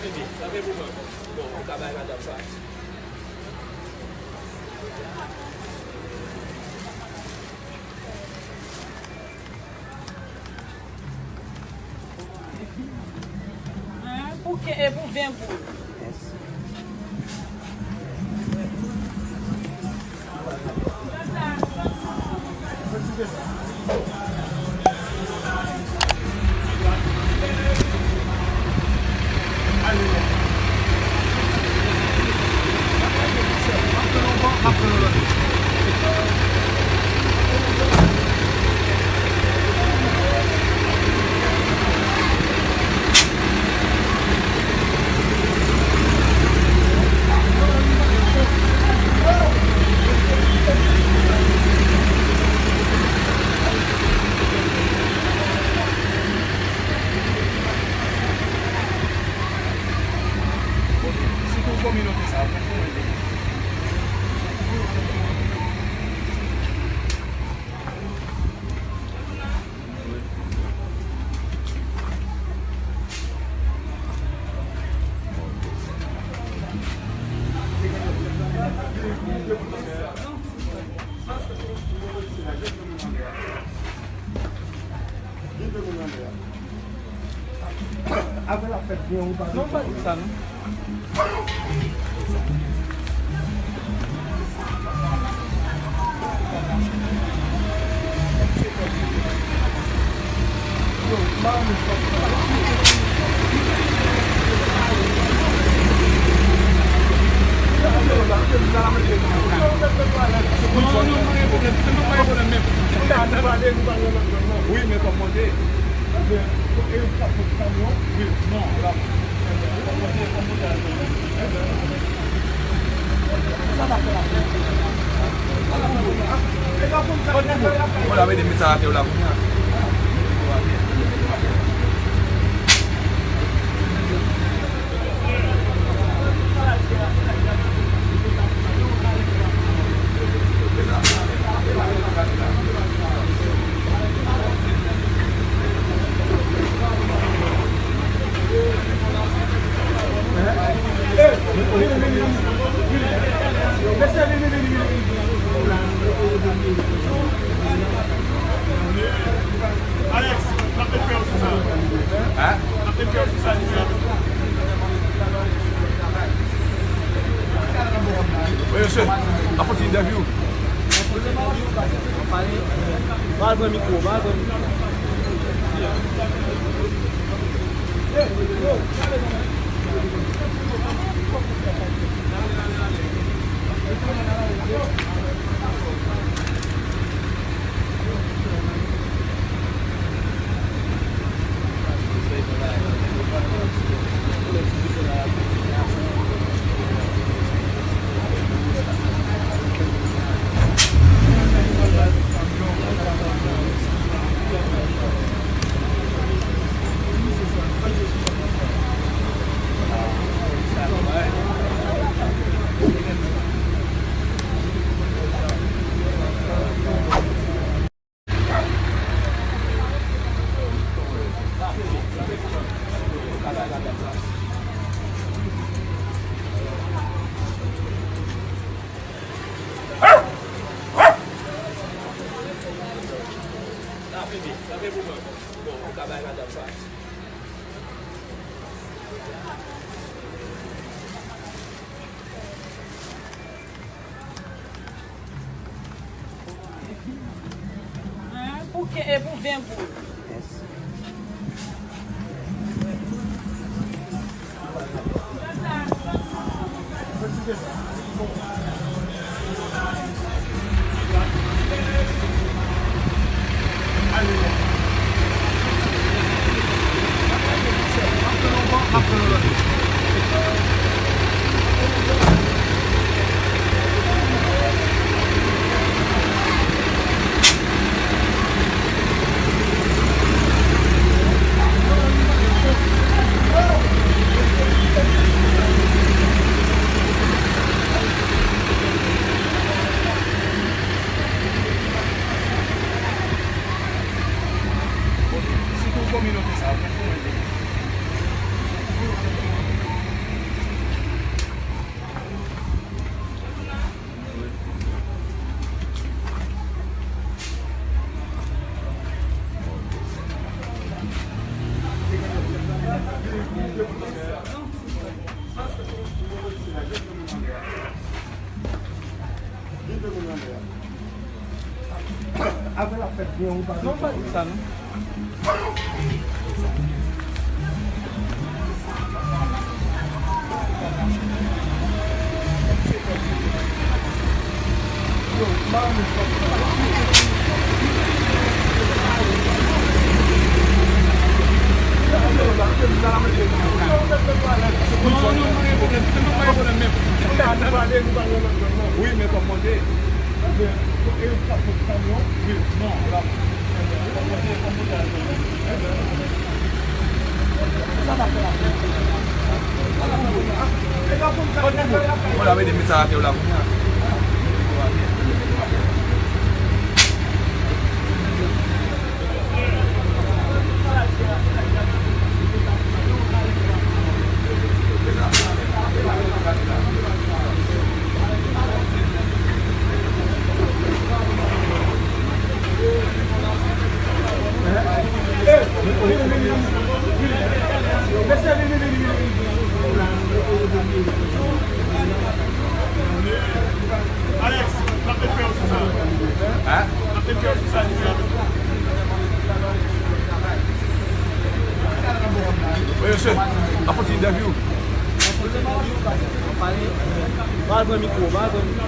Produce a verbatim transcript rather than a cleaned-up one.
Sa vle pou mwen. Bon, ou ka bay madanm sa. Pou ken-, e pou ven goud. Sitou kominote sa, fòk nou ede. Apre l ap fèt byen, ou pa Non, pa di sa, non. Non, non, pa gen pwoblèm. Non, pa gen pwoblèm menm. Wi, men fòk mande. Wi, non. Mwen la mete met sa atè la kounye a. Alex, n ap met fè sou sa. Hein? N ap met fè sou sa, Alex. Wi, mesye, n ap fè ti entèvyou. Ba l pran mikwo, ba l pran mikwo. Pou ken-, e pou ven goud. Sitou kominote sa, fòk nou ede. Apre l ap fèt byen, ou pa... Non, pa di sa, non. Wi, men fò m mande. Wi, non. Mwen la mete met sa atè la. Alex, n ap met pè w sou sa. Hein? N ap met pè w sou sa, Alex. Wi, mesye. N ap fè ti entèvyou. Pale. Pale pran mikwo, pale pran mikwo.